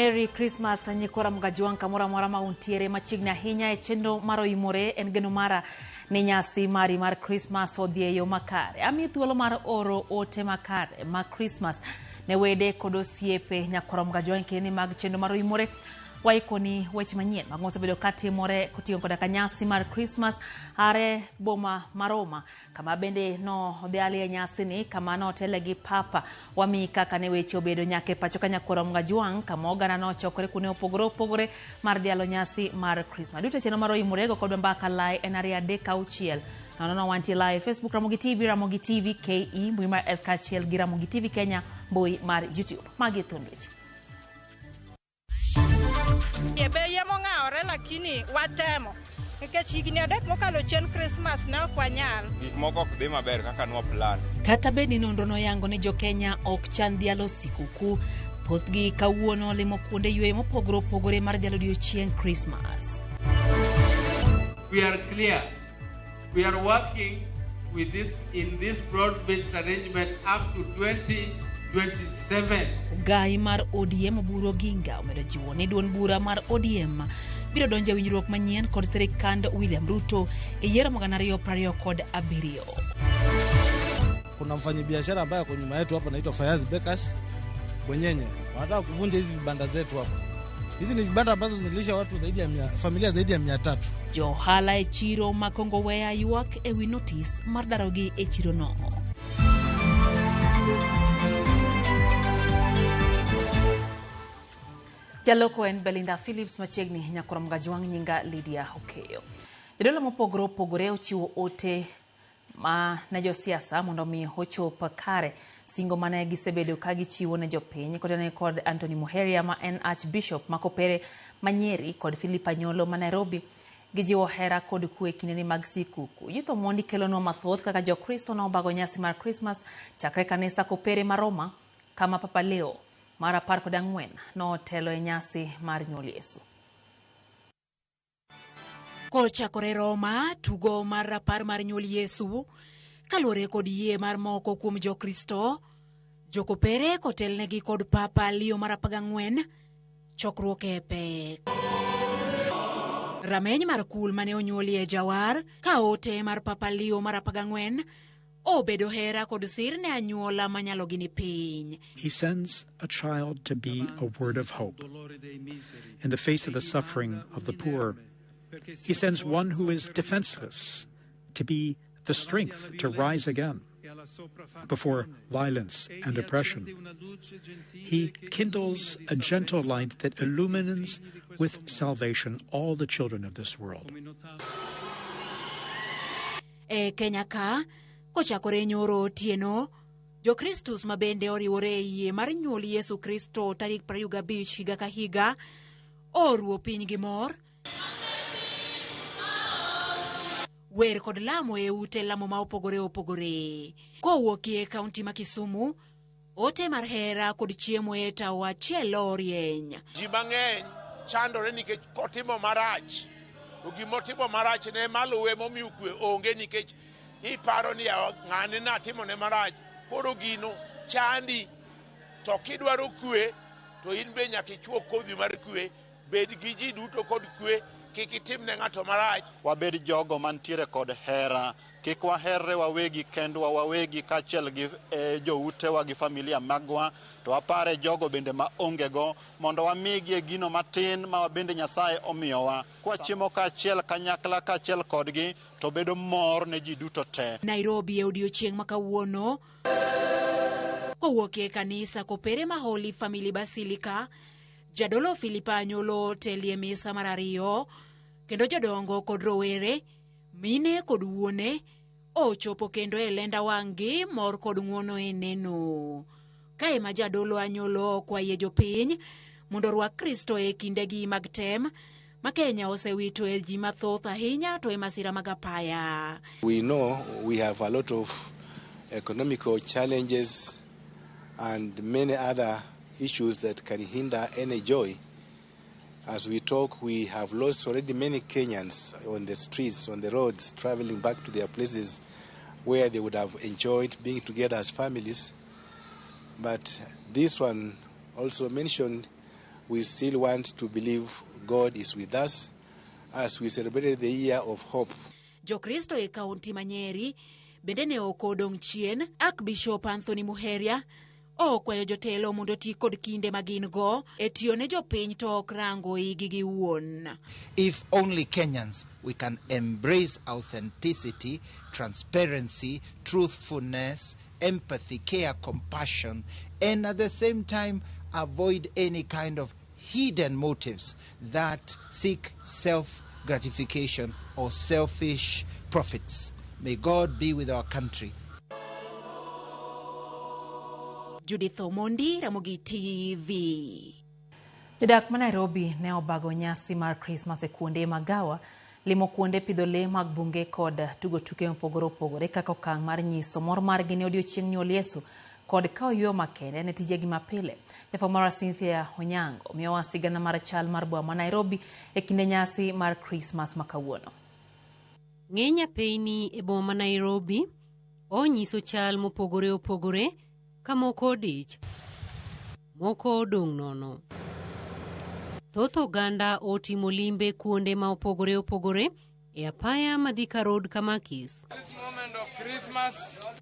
Merry Christmas nyikora Mgajwang' kamoro amora ma untiere machiegni ahinya e chenro mar Oimore en geno mara ni nyasi mari mar Christmas odhi e yo makare. Amiyi thuolo mar oro ote makare ma Christmas ne wede kod osiepe nyakwara Mgajwang' kendo mag chenro mar Oimore waikoni weche manyien mag mosebedo katimore koting'o koda ka nyasi mar Christmas are boma ma Roma kama bende nodhialie nyasini kama notele gi Papa. Wamiyi kaka ne weche obedo nyaka e pacho ka nyakwar Mgajwang' kama oganda nochokore kuonde mopogore opogore mar dhialo nyasi mar Christmas. Duto chenro mar Oimore go kodwa mbaka lai en 236 nono wantie live Facebook Ramogi TV, Ramogi TV KE, mbui mar S kaachiel gi Ramogi TV Kenya, mbui mar YouTube. Magi e thuond weche. E beye mong'awore lakini watemo nikech higni 3 mokalo chien Christmas ne ok wanyal. Gik moko ok dhi maber kaka nwa plan. Kata bed ni nonro noyango ni jokenya ok chan dhialo sikuku, thothgi kawuono limo kuonde yweyo mopogore opogore mar dhialo odiechieng Christmas. We are clear. We are working with this in this broad-based arrangement up to 2027. Ogai mar ODM Oburu Oginga omedo jiwo ni duond bura mar ODM biro donjo e winjruok manyien kod sirikand William Ruto e yiero mag 2027. Kuna mfanyabiashara ambaye ako nyuma yetu hapa anaitwa Fayaz Bekas Bwenyenye. Wanataka kuvunja hizi vibanda zetu hapa. Hizi ni vibanda ambazo zinilisha watu zaidi ya mia, familia zaidi ya 300. Jo ohala e chiro ma Kongowea ywak e wi notis mar darogi e chirono. Jaloko en Belinda Phillips machiegni nyakwar Mgajwang' nyinga Lydia Okeyo. Jodolo mopogore opogore ochiwo ote ma ne josiasa mondo mi ochop kare singo mane gisebedo ka gichiwo ne jopiny kotenore kod Anthony Muheria ma en Archbishop ma Kopere ma Nyeri kod Philip Anyolo ma Nairobi. Gijiwo hera kod kwe kindeni mag sikuku. Youth Omondi kelonwa mathoth kaka Jokristo nobago nyasi mar Christmas chakre kanisa Kopere ma Roma kama Papa Leo mar 14 notelo e nyasi mar nyuol Yesu. Kochakore Roma, tugo mar rapar mar nyuol Yesu, kaluwore kod yie mar moko kuom Jokristo, Jokopere kotelnegi kod Papa Leo mar 14, chokruok e pek. Rameny mar kul mane onyuolie jawar, ka ote mar Papa Leo mar 14 obedo hera kod sir ne anyuola manyalogi ni piny. He sends a child to be a word of hope. In the face of the suffering of the poor, he sends one who is defenseless to be the strength to rise again before violence and oppression. He kindles a gentle light that illumines with salvation all the children of this world. E Kenya ka, kochakore nyoro otieno, Jokristus ma bende oriwore e yie mar nyuol Yesu Kristo tarik 25 higa ka higa, oruo piny gi mor, wer kod lamo e ute lamo ma opogore opogore. Kowuokie kaunti ma Kisumu, ote mar hera kod chiemo e tawo achiel orieny. Ji mang'eny chandore nikech kotimo marach, to gimotimo marach ne maluwe momiyo kwe onge nikech iparo ni ng'ane natimone marach, koro gino chandi. To kidwaro kwe, to in be nyaka ichuo kodhi mar kwe, bed gi ji duto kod kwe, kik itim ne ng'ato marach. Wabed jogo mantiere kod hera, kik waherre wawegi kendwa wawegi kaachiel gi joutewa gi familia magwa, to wapare jogo bende ma onge go mondo wamigie gino matin ma bende Nyasaye omiyowa. Kwachiemo kaachiel kanyakla kaachiel kodgi to bedo mor ne ji duto te. Nairobi e odiochieng' ma kawuono, kowuok e kanisa Kopere ma Holy Family Basilica, Jadolo Philip Anyolo otelie misa mar 2, kendo jodongo kod rowere, mine kod wuone, ochopo kendo e lenda wang'gi mor kod ng'uono e neno. Kae ma Jadolo Anyolo okwaye jopiny mondo orwak Kristo e kindegi mag tem, ma Kenya osewito e ji mathoth ahinya to e masira mag apaya. We know we have a lot of economical challenges and many other issues that can hinder any joy. As we talk, we have lost already many Kenyans on the streets, on the roads, traveling back to their places where they would have enjoyed being together as families. But this one also mentioned We still want to believe God is with us as we celebrated the year of hope. Jokristo e kaunti ma Nyeri bende ne ok odong' chien. Archbishop Anthony Muheria okwayo jotelo mondo oti kod kinde ma gin go e tiyo ne jopiny to ok rango igi giwuon. If only Kenyans, we can embrace authenticity, transparency, truthfulness, empathy, care, compassion, and at the same time avoid any kind of hidden motives that seek self-gratification or selfish profits. May God be with our country. Judith Omondi, Ramogi TV. Jodak ma Nairobi ne obago nyasi mar Krismas e kuonde magawa, limo kuonde pidho lee mag bunge kod tugo tuke mopogore opogore kaka okang' mar nyiso mor margi ne odiochieng' nyuol Yesu kod kawo yueyo makende ne tijegi mapile. Jafwambo Cynthia Onyango miyowa sigana mar chal mar boma ma Nairobi e kinde nyasi mar Krismas ma kawuono. Ng'eny apeyni e boma ma Nairobi onyiso chal mopogore opogore ka moko odich, moko odong' nono. Thoth oganda otimo limbe kuonde ma opogore opogore e apaya ma Thika Road Kamakis.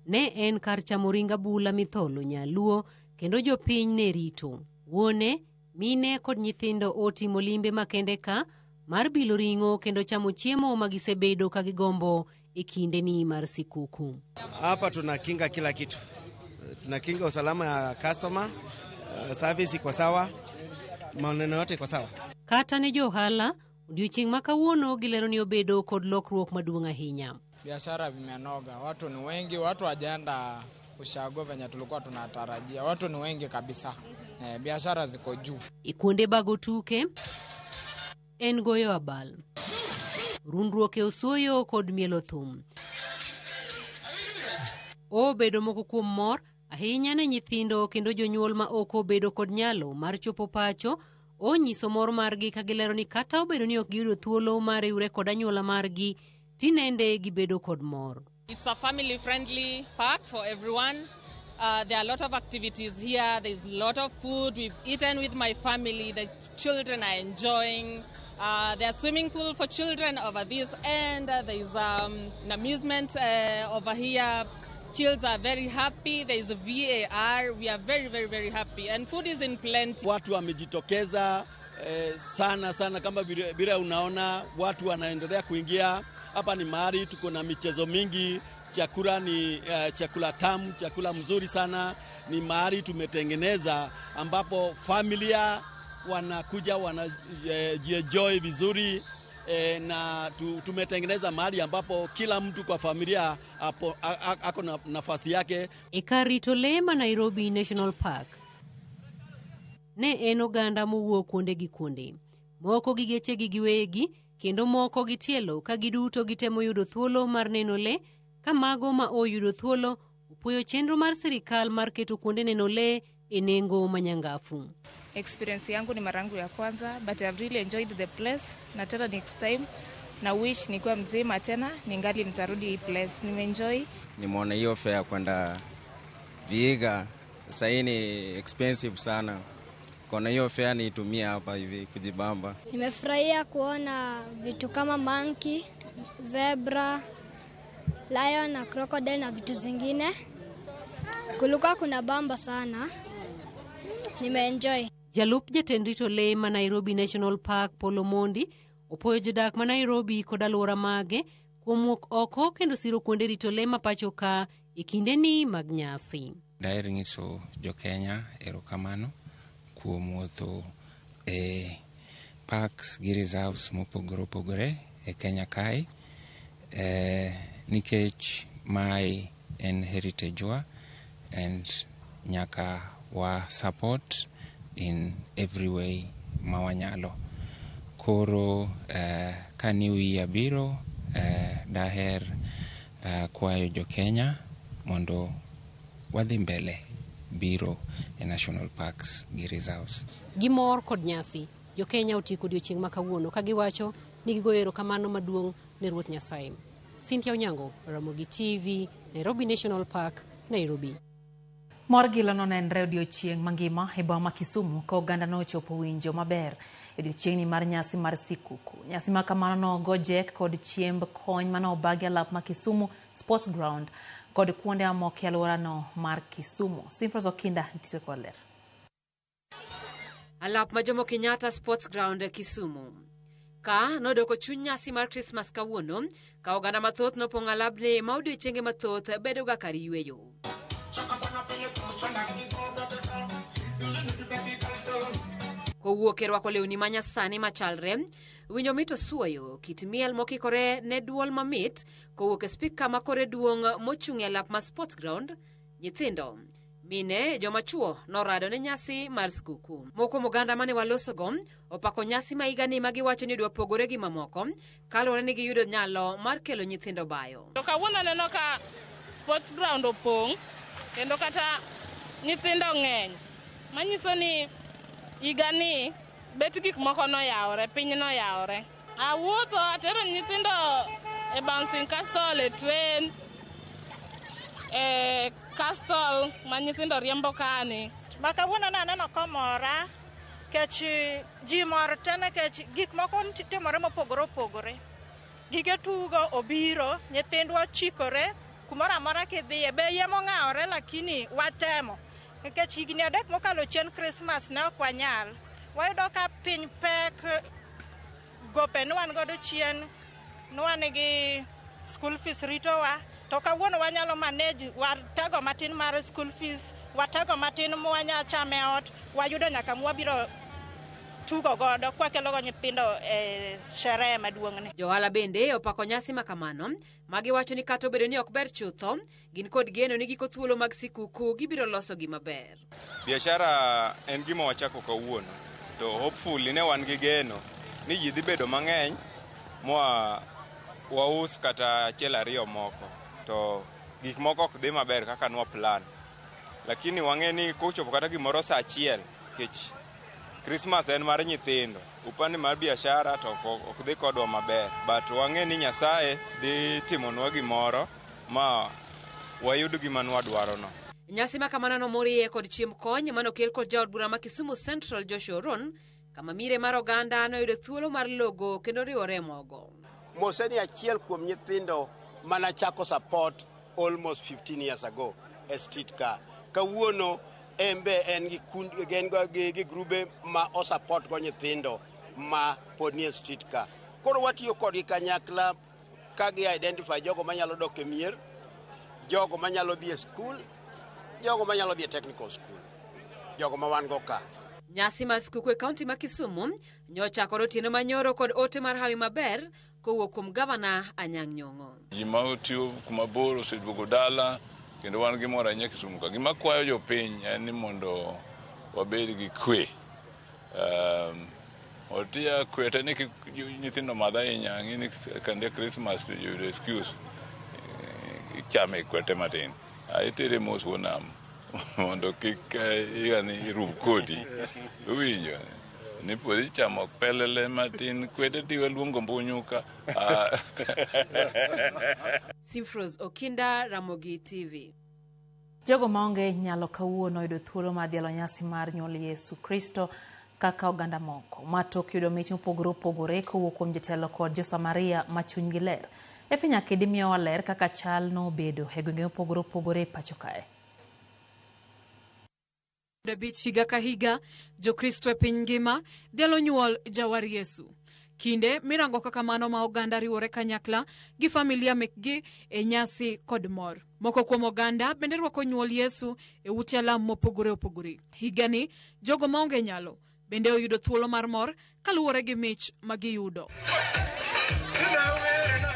Ne en kar chamo ring abula mitholo nyaluo kendo jopiny ne rito. Wuone, mine kod nyithindo otimo limbe makende ka mar bilo ring'o kendo chamo chiemo ma gisebedo ka gigombo e kindeni mar sikuku. Hapa tunakinga kila kitu, tunakinga usalama ya customer, service iko sawa, maneno yote iko sawa. Kata ne jo ohala, odiochieng' ma kawuono gilero ni obedo kod lokruok maduong' ahinya. Biashara vimenoga, watu ni wengi, watu hawajaenda ushago venye tulikuwa tunatarajia. Watu ni wengi kabisa. Biashara ziko juu. E kuonde bago tuke en goyo abal, rundruok e osuoyo kod mielo thum. Obedo moko kuom mor ahinya ne nyithindo kendo jonyuol ma ok obedo kod nyalo mar chopo pacho onyiso mor margi ka gilero ni kata obedo ni ok giyudo thuolo mar riwre kod anyuola margi, tinende gibedo kod mor. It's a family-friendly park for everyone. There are a lot of activities here. There's a lot of food. We've eaten with my family. The children are enjoying. There's a swimming pool for children over this end. There's an amusement over here. Kids are very happy. There is a VAR. We are very, very, very happy. And food is in plenty. Watu wamejitokeza sana sana, kama vile unaona watu wanaendelea kuingia. Hapa ni mahali tuko na michezo mingi, chakula ni chakula tamu, chakula mzuri sana. Ni mahali tumetengeneza ambapo familia wanakuja wanajienjoy vizuri, na tumetengeneza mahali ambapo kila mtu kwa familia ako na nafasi yake. E kar rito lee ma Nairobi National Park ne en oganda mowuok kuonde gi kuonde, moko gi gechegi giwegi kendo moko gi tielo, ka giduto gitemo yudo thuolo mar neno lee, ka mago ma oyudo thuolo opuoyo chenro mar sirikal mar keto kuonde neno lee e nengo manyangafu. Experience yangu ni mara yangu ya kwanza, but I've really enjoyed the place, na tena next time na wish nikuwa mzima tena ningali nitarudi hii place. Nimeenjoy. Nimeona hiyo fare kwenda Vihiga sasa ni expensive sana. Kona hiyo fare niitumia hapa hivi kujibamba. Nimefurahia kuona vitu kama monkey, zebra, lion na crocodile na vitu zingine. Kulikuwa kuna bamba sana. Nimeenjoy. Jalup jatend rito lee ma Nairobi National Park Paul Omondi opoyo jodak ma Nairobi kod alwora mage kuom wuok oko kendo siro kuonde rito lee ma pacho ka e kindeni mag nyasi. Daher nyiso jo Kenya erokamano kuom wuotho e parks gi reserves mopogore opogore e Kenya kae, nikech mae en heritage wa and nyaka wa support in every way ma wanyalo. Koro ka New Year biro, daher kwayo jo Kenya mondo wadhi mbele biro e national parks gi reserves. Gimor kod nyasi, jo Kenya otieko odiochieng' ma kawuono ka giwacho ni gigoyo erokamano maduong' ne Ruoth Nyasaye. Cynthia Onyango, Ramogi TV, Nairobi National Park, Nairobi. Mor gilo nonenre odiochieng' mangima e boma ma Kisumu ka oganda nochopo winjo maber e odiochieng'ni mar nyasi mar sikuku. Nyasi ma kamano nogo jek kod chiemb kony manobagi alap ma Kisumu Sports Ground kod kuonde mamoko e alworano mar Kisumu. Simfros Okinda nitiere kod ler. Alap ma Jomo Kenyatta Sports Ground Kisumu. Ka nodoko chuny nyasi mar Krismas kawuono, ka oganda mathoth nopong'o alabni ma odiochienge mathoth bedoga kar yweyo. Kowuok e rwako lewni manyasani machalre, winjo mit osuoyo, kit miel mokikore ne duol mamit kowuok e spika ma kore duong' mochung' e alap ma Sports Ground, nyithindo, mine, joma chuo norado ne nyasi mar skuku. Moko kuom oganda mane walosogo opako nyasi ma higani ma giwacho ni odwa pogore gi mamoko kaluwore ni giyudo nyalo mar kelo nyithindo bayo. To kawuono aneno ka sports ground opong' kendo kata nyithindo ng'eny, manyiso ni higani bet gik moko noyawore, piny noyawore. Awuotho atero nyithindo e bouncing castle, e train, e castle ma nyithindo riembo kani. Ma kawuono naneno komora kech ji mor te nikech gik moko timore mopogore opogore. Gige tugo obiro, nyithindwa ochikore, kumoro amora kidhiye, be yie mong'awore lakini watemo. Nikech higni 3 mokalo chien Christmas ne ok wanyal. Wayudo ka piny pek, gope ne wan godo chien, ne wan gi school fees ritowa, to kawuono wanyalo manage, watego matin mar school fees, watego matin mwanya chame ot, wayudo nyaka mwabiro tugo godo kwakelogo nyithindo e sherehe maduong'ni. Johala bende opako nyasi ma kamano, ma giwacho ni kata obedo ni ok ber chutho, gin kod geno ni giko thuolo mag sikuku gibiro loso gi maber. Biashara en gima wachako kawuono, to hopefully ne wan gi geno ni ji dhi bedo mang'eny mwa waus kata achiel ariyo moko, to gik moko ok dhi maber kaka nwa plan. Lakini wang'e ni kochopo kata gimoro saa 1, nikech Christmas en mar nyithindo, upande mar biashara to ok dhi kodwa maber, but wang'e ni Nyasaye dhi timonwa gimoro ma wayud gima nwadwarono. Nyasi ma kamano nomorie kod chiemb kony manokel kod jaod bura ma Kisumu Central Joshua Oron, kama mire mar oganda noyudo thuolo mar logo kendo riwore mogo. Mose ni achiel kuom nyithindo manachako support almost 15 years ago e street car. Kawuono en be en gi kundi, en gi grube ma osupport go nyithindo ma pod nie street car. Koro watiyo kodgi kanyakla ka gi identify jogo manyalo dok e mier, jogo manyalo dhi e school, jogo manyalo dhi e technical school, jogo ma wan go ka. Nyasi mar skuku e kaunti ma Kisumu nyochakore otieno manyoro kod ote mar hawi maber kowuok kuom gavana Anyang' Nyong'o. Ji ma otiyo kuma bor oseduogo dala kendo wan gi mor ahinya Kisumu ka. Gima kwayo jopiny en ni mondo wabed gi kwe. Otia kwe te ni kik nyithindo madh ahinya, ang'e ni kande Christmas to yudo excuse ichame kwete matin. Itere mos wuon nam mondo kik higani irum kodi. Iwinjo ni pod ichamo pelele matin kwete tiwe luongo mbunyu ka. Simfros Okinda, Ramogi TV. Jogo maonge nyalo kawuono oyudo thuolo mar dhialo nyasi mar nyuol Yesu Kristo kaka oganda moko. Ma tok yudo mich mopogore opogore kowuok kuom jotelo kod jo-Samaria ma chunygi ler. Efi Nyakedi miyowa ler kaka chal nobedo e gwenge mopogore opogore e pacho kae. 5 higa ka higa, Jokristo e piny ngima dhialo nyuol jawar Yesu. Kinde mirango kaka mano ma oganda riwore kanyakla gi familia mekgi e nyasi kod mor. Moko kuom oganda bende rwako nyuol Yesu e ute alam mopogore opogore. Higani, jogo maonge nyalo bende oyudo thuolo mar mor kaluwore gi mich ma giyudo.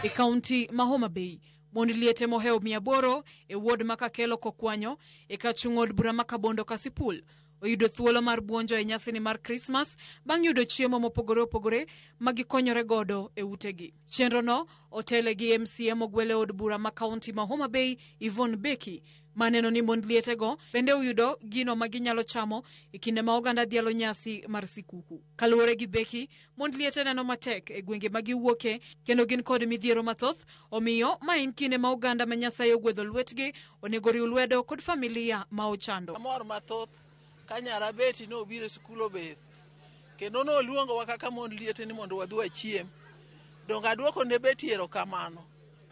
E kaunti ma Homa Bay, mond liete mohewo 800 e ward ma Kakelo Kokwanyo e kachung' od bura ma Kabondo Kasipul oyudo thuolo mar buonjo e nyasini mar Krismas bang' yudo chiemo mopogore opogore ma gikonyore godo e utegi. Chenrono otele gi MCA mogwel e od bura ma kaunti ma Homa Bay Yvonne Beki maneno ni mond lietego bende oyudo gino ma ginyalo chamo e kinde ma oganda dhialo nyasi mar sikuku. Kaluwore gi Beki, mond liete neno matek e gwenge ma giwuoke kendo gin kod midhiero mathoth, omiyo ma en kinde ma oganda ma Nyasaye ogwedho lwetgi onego riw lwedo kod familia ma ochando. Amor mathoth ka nyara Beti nobiro e sikul obeth kendo noluongowa kaka mond liete ni mondo wadhi wachiem. Donge aduoko ne Beti erokamano.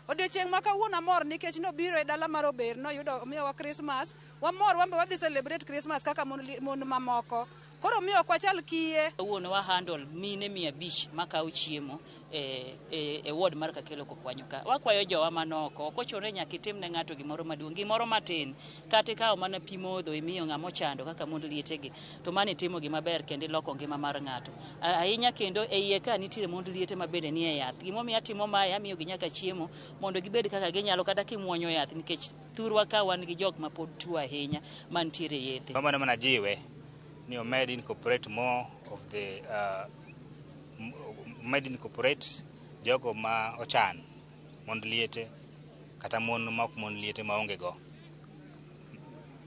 Odiochieng' ma kawuono amor nikech nobiro e dala mar Ober noyudo omiyowa Christmas. Wamor wan be wadhi celebrate Christmas kaka mon mamoko. Koro miyo ok wachal kiye. Kawuono wa handle mine 500 makawo chiemo e ward mar Kakelo Kokwanyo ka. Wakwayo jowa manoko, ok ochuno ni nyaka itim ne ng'ato gimoro maduong', gimoro matin. Kata ikawo mana pi modho imiyo ng'ama ochando kaka mond lietegi, to mano itimo gima ber kendo iloko ngima mar ng'ato. Ahinya kendo e iye ka nitiere mond liete ma bende nie yath. Gimomiyo atimo mae, amiyogi nyaka chiemo mondo gibed kaka ginyalo kata kimuonyo yath, nikech thurwa ka wan gi jok ma pod tuo ahinya mantiere yedhe. Mano mana jiwe ni omed incorporate more of the omed incorporate jogo ma ochan mond liete kata mon ma ok mond liete maonge go,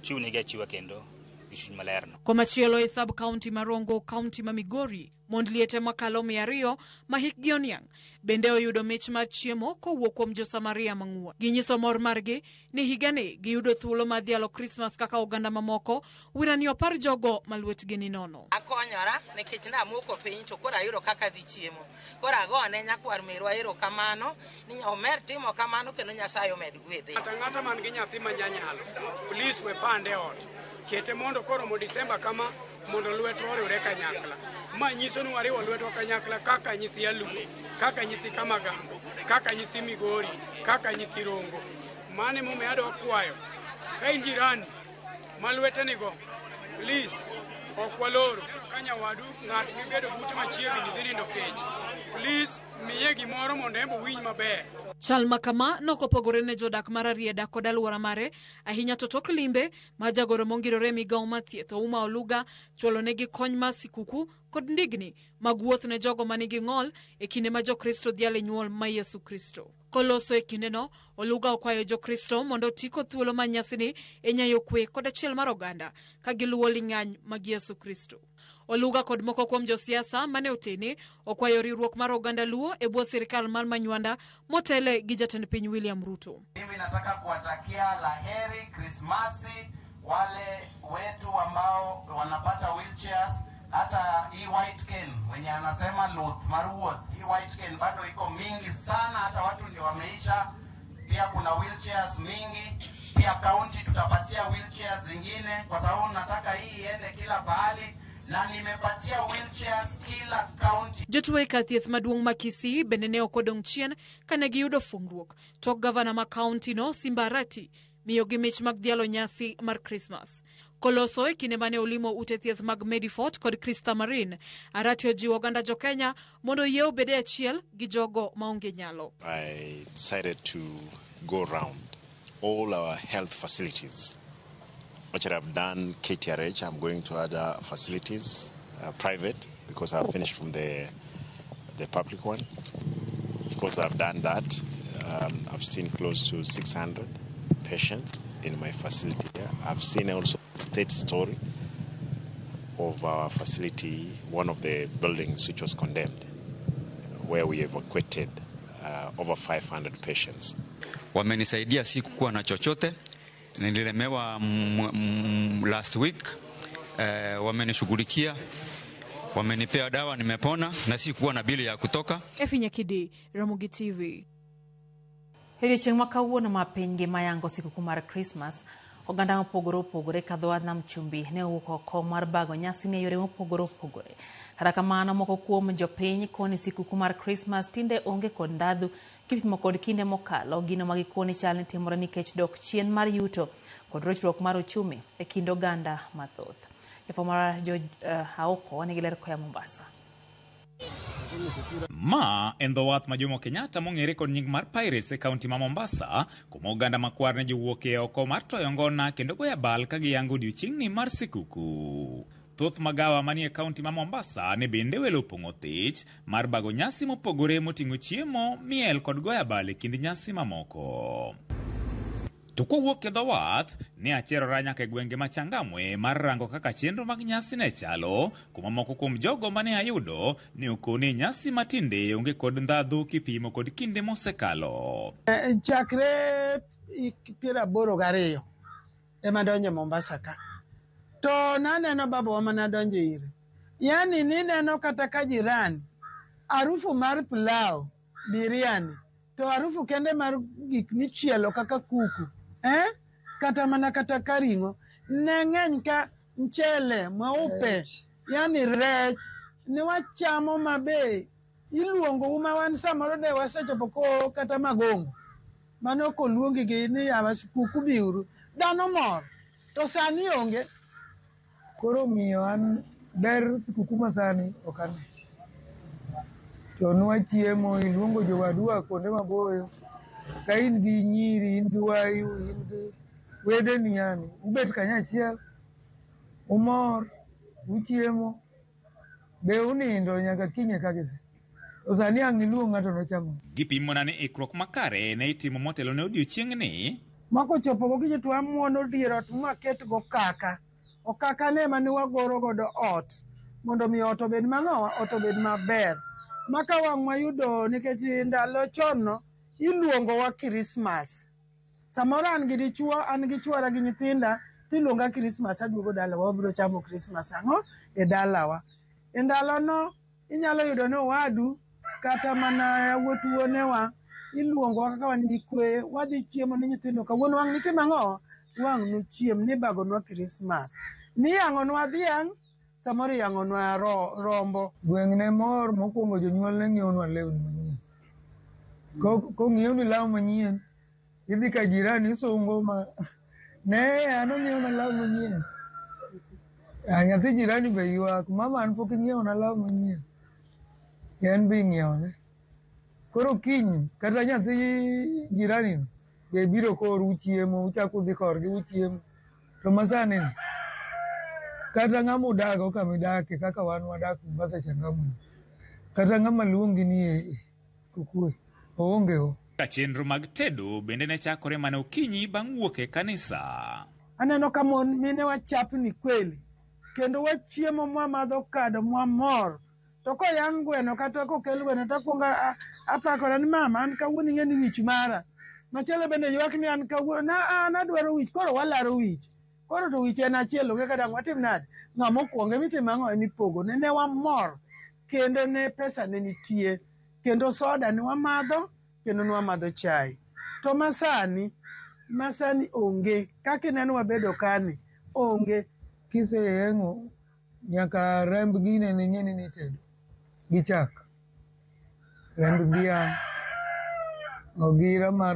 chiwnegi achiwa kendo gi chuny maler no. Komachielo e sub county ma Rongo, county ma Migori, mond liete makalo 200 ma hikgi oniang' bende oyudo mich mar chiemo kowuok kuom jo-Samaria mang'won. Ginyiso mor margi ni higani giyudo thuolo mar dhialo Krismas kaka oganda mamoko, wirani opar jogo ma lwetgi ni nono. Akonyora nikech namoko piny to koro ayudo kaka adhi chiemo. Koro agone nyakwar merwa erokamano ni omer timo kamano kendo Nyasaye omed gwedhe. Ng'ato ang'ata man gi nyathi ma janyalo, please we pande ot. Kete mondo koromo Disemba kama mondo lwetwa oriwre kanyakla. Ma nyiso ni wariwo lwetwa kanyakla kaka nyithi Aluo, kaka nyithi Kamagambo, kaka nyithi Migori, kaka nyithi Rongo. Mano emomiyo adwa kwayo, ka in jirani ma lwete nigo, please ok waloro. Ka nyawadu ng'at mibedo bute machiegni dhi nindo kech, please miye gimoro mondo en be owinj maber. Chal ma kama nokopogore ne jodak mar Arieda kod alwora mare, ahinya to tok limbe ma jagoro mongirore e migawo mar thieth Ouma Oluga chwalo negi kony mar sikuku kod ndigni mag wuoth ne jogo manigi ng'ol e kinde ma Jokristo dhialo e nyuol ma Yesu Kristo. Koloso e kindeno, Oluga okwayo Jokristo mondo oti kod thuolo mar nyasini e nyayo kwe kod achiel mar oganda ka giluwo ling'any mag Yesu Kristo. Oluga kod moko kuom josiasa mane otene okwayo riwruok mar oganda Luo e bwo sirikal mar Manywanda motele gi jatend piny William Ruto. Mimi nataka kuwatakia laheri Krismasi wale wetu ambao wanapata wheelchairs, hata hii white cane wenye anasema luth mar wuoth, hii white cane bado iko mingi sana, hata watu ndio wameisha. Pia kuna wheelchairs mingi, pia county tutapatia wheelchairs zingine kwa sababu nataka hii iende kila pahali, na nimepatia wheelchairs kila county. Jotuo e kar thieth maduong' ma Kisii bende ne ok odong' chien kane giyudo fungruok tok gavana ma kaunti no Simba Arati miyogi mich mag dhialo nyasi mar Krismas. Koloso e kinde mane olimo ute thieth mag Medifort kod Krista Marine, Arati ojiwo oganda jo-Kenya mondo oyie obed e achiel gi jogo maonge nyalo. I decided to go round all our health facilities. Which I've done KTRH, I'm going to other facilities, private, because I've finished from the public one. Of course, I've done that. I've seen close to 600 patients in my facility here. I've seen also the state story of our facility, one of the buildings which was condemned, where we evacuated over 500 patients. Wamenisaidia si kukuwa na chochote. Nililemewa last week. Wamenishughulikia, wamenipea dawa, nimepona na si kuwa na bili ya kutoka. Efi Nyakidi, Ramogi TV. Odiechieng' ma kawuono ma piny ngima yango sikuku mar Krismas, oganda mopogore opogore kadho nam chumbi ne owuok oko mar bago nyasi ne yore mopogore opogore. Kata kamano, moko kuom jopiny koni sikuku mar Krismas tinde onge kod ndhadhu kipimo kod kinde mokalo, gino ma gikoni chal ni timore nikech dok chien mar yuto kod rochruok mar uchumi e kind oganda mathoth. Jafwambo mar George Aoko nigi ler koa Mombasa. Ma en dho wath ma Jomo Kenyatta mong'ere kod nying mar Pirates e kaunti ma Mombasa, kuma oganda makwar ne jowuok e oko mar toyo ngona kendo goyo abal ka giyango odiochieng'ni mar sikuku. Thoth magawa manie kaunti ma Mombasa ne bende welo opong'o thich mar bago nyasi mopogore moting'o chiemo, miel kod goyo abal e kind nyasi mamoko. To kowuok e dho wath, ne acherora nyaka e gwenge ma Changamwe mar rango kaka chenro mag nyasi ne chalo, kuma moko kuom jogo mane ayudo ne okone nyasi matinde onge kod ndhadhu kipimo kod kinde mosekalo. Chakre 82 ema donjo Mombasa ka. To naneno babawa manadonjo ire. Yani nineno kata ka jirani, harufu mar pilau, biriani, to harufu kende mar gik michielo kaka kuku, kata mana kata ka ring'o, ne ng'eny ka mchele mweupe, yani rech, ne wachamo mabe iluongou ma wan samoro de wasechopo ko kata Magongo. Mano koluongi gi ni yawa kuku biuru. Dhano mor, to sani onge. Koro miyo an ber sikuku masani ok ane. To nwachiemo, iluongo jowadwa kuonde maboyo. Ka in gi nyiri, in gi wayu, in gi wedeni yani, ubet kanyachiel, umor, uchiemo, be unindo nyaka kiny eka gidhi. To sani ang' iluong ng'ato nochamo. Gipimona ni ikruok makare ne itimo motelo ne odiochieng'ni. Mako chopo gokinyi to wamuono dier ot mwaket go okaka. Okaka ne ema ne wagoro godo ot mondo mi ot obed mang'owa, ot obed maber. Maka wang' wayudo nikech ndalo chon no iluongowa Christmas. Samoro an gi dichuo, an gi chuora gi nyithinda, tiluonga Christmas aduogo dalawa, wabiro chamo Christmas ang'o e dalawa. E ndalono inyalo yudo ni owadu kata mana yawuot wuonewa iluongowa kaka wan gi kwe, wadhi chiemo ne nyithindo kawuono wang' nitimo ang'o? Wang' nochiem nibagonwa Christmas. Niyang'onwa dhiang', samoro iyang'onwa rombo. Gweng' ne mor mokwongo jonyuol ne ng'iewonwa lewni manyien. Kong'iewni law manyien, idhi ka jirani isungo ma ne an ong'iewna law manyien. Nyathi jirani be ywak, mama an pok ing'iewona law manyien. En be ing'iewone. Koro kiny kata nyathi jirani no be biro koru uchiemo, uchako udhi korgi uchiemo. To masani ni, kata ng'ama udago kama idake kaka wan wadak Mombasa Changamwe, kata ng'ama luongi ni e sikukuu oonge go. Ka chenro mag tedo bende ne chakore mana okinyi bang' wuok e kanisa. Aneno ka mon mine wachapni kweli, kendo wachiemo mwamadho kado mwamor. To koyang' gweno kata kokel gweno to akwongo apakora ni mama an kawuono ing'e ni wich mara. Machielo bende ywak ni an kawuono na an adwaro wich, koro walaro wich. Koro to wich en achiel onge kata ang' watim nade. Ng'ama okwongo emitimo ang'o emipogo. Ne wamor kendo ne pesa ne nitie. Kendo soda ne wamadho kendo ne wamadho chai. To masani onge. Kaka ineno wabedo kani onge. Kiseyeng'o nyaka remb gine ne ng'eni ni itedo gi chak. Remb dhiang', ogira mar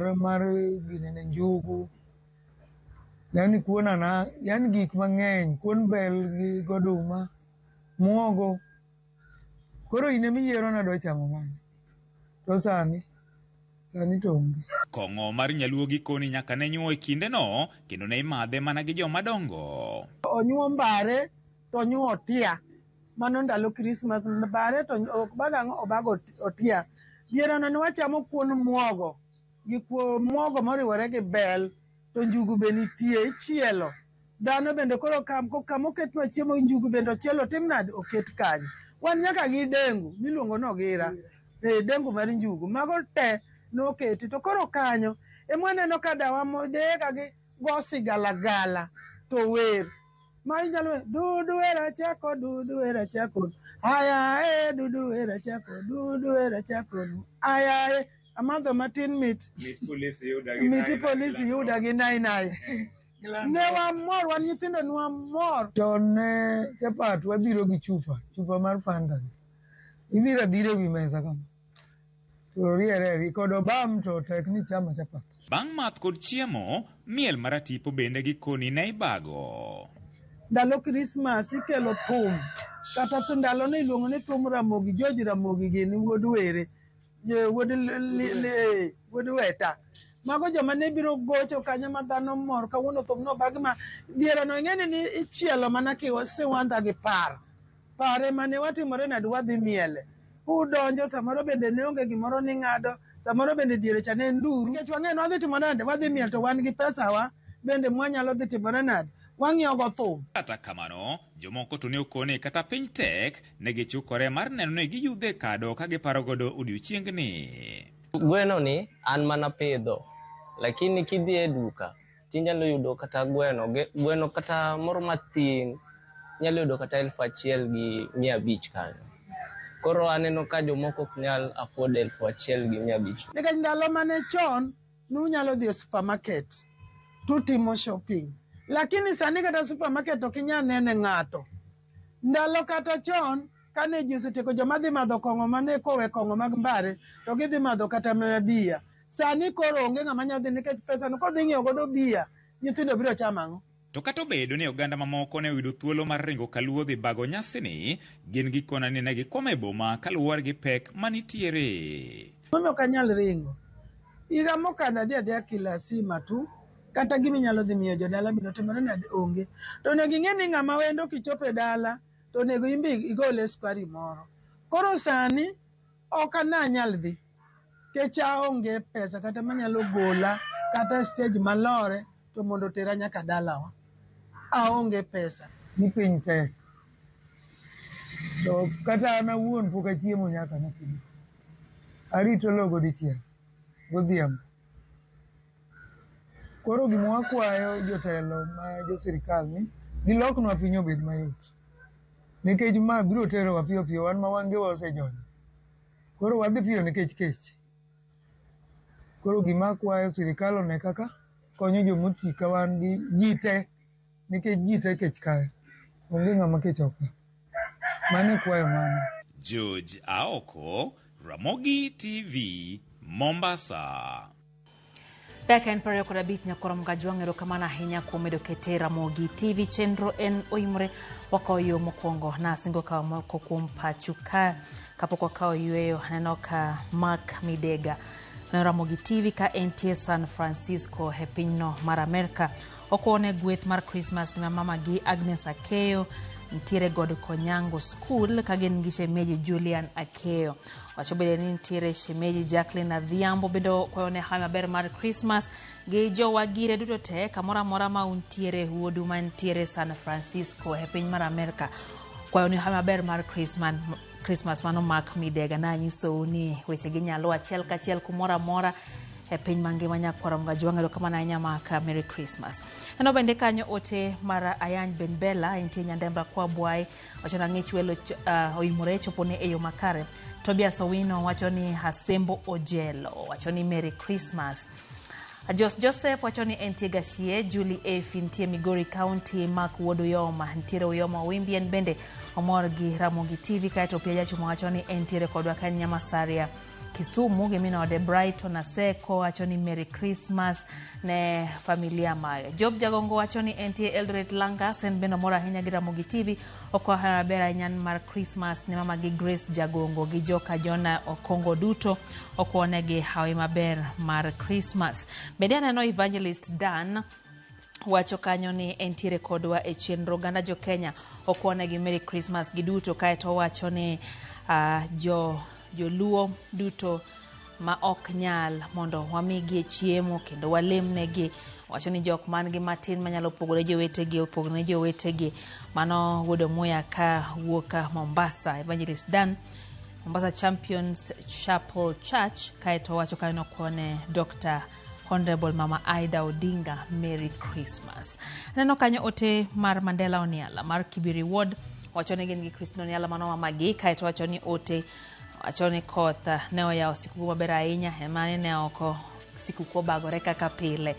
gine ne njugu. Yani kuon ana, yani gik mang'eny, kuon bel gi goduma, muogo. Koro in ema iyiero ni adwa chamo mane. To sani to onge. Kong'o mar nyaluo gikoni nyaka ne nyuo e kindeno kendo ne imadhe mana gi joma dongo. Onyuo mbare to onyuo otia. Mano ndalo Christmas mbare to obago ang'o obago otia. Diereno ne wachamo kuon muogo gi muogo moriwore gi bel to njugu be nitie ichielo. Dhano bende koro kama oketwa chiemo njugu bende ochielo otim nade oket kanyo. Wan nyaka gi dengu miluongo ni ogira. Dengu mar njugu mago te noketi to koro kanyo ema waneno ka dawa deye gi go sigalagala to wer. Ma inyalo dudu era chako dudu era chako aya e dudu era chako dudu era chako aya e amadho matin mit miti polisi yuda gi nai nai. Ne wamor wan nyithindo ne wamor. To ne chapat wabiro gi chupa mar Fanta. Idhiro adhira ewi mesa kama. To riere kod obam to tek ni chamo chapat. Bang' math kod chiemo, miel maratipo bende gikoni ne ibago. Ndalo Krismas ikelo thum, kata ndalo no iluongo ni thum Ramogi, George Ramogi gini wuod Were, wuod Weta. Mago joma ne biro gocho kanyo ma dhano mor kawuono thum nobagi ma diere no ing'eni ni ichielo mana siwandha gi par. Par ema ne watimore nade wadhi miele. Kudonjo samoro bende ne onge gimoro ning'ado, samoro bende diere cha ne en nduru. Nikech wang'eyo ni wadhi timore nade, wadhi miel to wan gi pesawa bende mwanyalo dhi timore nade, wang'iewo go thum. Kata kamano, jomoko to ne okone kata piny tek, ne gichukore mar neno ni giyudhe kado ka giparo godo odiochiengni. Gweno ni an mana pidho, lakini kidhi e duka tinyalo yudo kata gweno, gweno kata moro matin inyalo yudo kata 1500 kanyo. Koro aneno ka jomoko ok nyal afford 1500. Nikech ndalo mane chon nunyalo dhi e supermarket tutimo shopping, lakini sani kata supermarket ok inyal nene ng'ato. Ndalo kata chon kane ji osetieko joma dhi madho kong'o mane kowe kong'o mag mbare to gidhi madho kata mana bia. Sani koro onge ng'ama nyalo dhi nikech pesa no kodhi ng'iewo godo bia, nyithindo biro chamo ang'o? To kata obedo ni oganda mamoko ne oyudo thuolo mar ringo kaluo dhi bago nyasini, gin gikona ni ne gikwamo e boma kaluwore gi pek manitiere. Mano ok anyal ringo. Higa mokadho adhi adhiya Kilasima tu, kata gima inyalo dhi miyo jodala bende otimore nade onge. To onego ing'e ni ng'ama wendo kichopo e dala to onego in be igole sukari moro. Koro sani ok ananyal dhi nikech aonge pesa kata manyalo gola kata stage malore to mondo otera nyaka dalawa. Aonge pesa. Ni piny tek. To kata an awuon pok achiemo nyaka napidi. Arito logo dichiel godhiambo. Koro gima wakwayo jotelo ma jo sirikal ni giloknwa piny obed mayot. Nikech ma biro terowa piyo piyo wan ma wangewa osejony. Koro wadhi piyo nikech kech. Koro gima akwayo sirikal one kaka konyo jomoti ka wan gi ji te nikech ji te kech kayo. Onge ng'ama kech ok ka. Mano e kwayo mano. George Aoko, Ramogi TV, Mombasa. Dakika en 25 nyakoro Mgajwang' erokamano ahinya kuom medo kete Ramogi TV chenro en oimore wakawo yo mokwongo nasingo kawo moko kuom pachu ka kapok wakawo yueyo aneno ka Mark Midega neno Ramogi TV ka entie San Francisco e pinyno mar Amerka okwone gweth mar Christmas ne mama gi Agnes Akeyo nitiere God Konyango School ka gin gi shemeji Julian Akeyo. Wacho bende ni nitiere shemeji Jacqueline Adhiambo bende okwayo ne hawi maber mar Christmas gi jowagire duto te kamoro amora ma untiere wuodu mantiere San Francisco e piny mar Amerka. Kwayo ne hawi maber mar Christmas, Christmas mano Mark Midega nanyisou ni weche gi nyalo achiel kachiel kumoro amora e piny mangima nyakwara Mgajwang' erokamano ahinya Mark, Merry Christmas. Neno bende kanyo ote mar Ayany Benbella entie Nyandembra kwa Bwai wacho ni ang'ich welo oimore chopone e yo makare. Tobias Owino wacho ni Hasembo Ojelo wacho ni Merry Christmas. Jos Joseph wacho ni entie Gashie, Julie F nitie Migori County, Mark Wuod Uyoma nitiere Uyoma Owimbi en bende omor gi Ramogi TV kaeto Pia Jachuma wacho ni entiere kodwa ka en Nyamasaria Kisumu gi min ode Brighton Aseko wacho ni Merry Christmas ne familia mare. Job Jagongo wacho ni entie Eldoret Langas en bende omor ahinya gi Ramogi TV okwayo maber ahinya mar Christmas ne mama gi Grace Jagongo gi joka Jona Okongo duto okwonegi hawi maber mar Christmas. Bende aneno Evangelist Dan wacho kanyo ni entiere kodwa e chenro oganda jo Kenya okwonegi Merry Christmas giduto kaeto owacho ni joluo duto ma ok nyal mondo wamigie chiemo kendo walemnegi. Wacho ni jok man gi matin manyalo pogore jowetegi opogre jowetegi. Mano wuod Omuya ka wuok Mombasa, Evangelist Dan, Mombasa Champions Chapel Church kaeto wacho kanyo nokone Dr. Honorable Mama Ida Odinga, Merry Christmas. Aneno kanyo ote mar Mandela Oniala mar Kibiri Ward wacho ni gin gi Christine Oniala mano mamagi kaeto wacho ni ote wacho ni koth ne oyawo sikuku maber ahinya ema ne oko sikuku obagore kaka pile.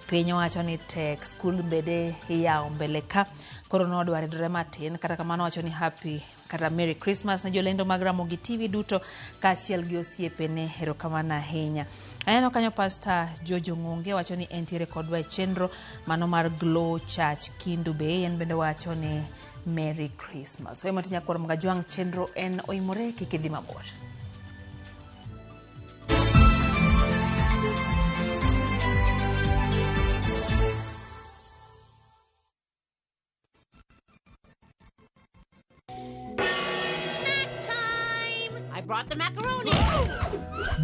Piny owacho ni tek skul bede iyawo mbele ka koro nodwa ridore matin kata kamano wacho ni happy kata Merry Christmas ne jolendo mag Ramogi TV duto kaachiel gi osiepene. Erokamano ahinya. Aneno kanyo Pastor Jojo Ng'onge wacho ni entiere kodwa e chenro mano mar Glow Church Kindu Bay. En bende wacho ni Merry Christmas. Wema Tinyakwar Mgajwang' chenro en oimore kik idhi mabor. Snack time! I brought the macaroni.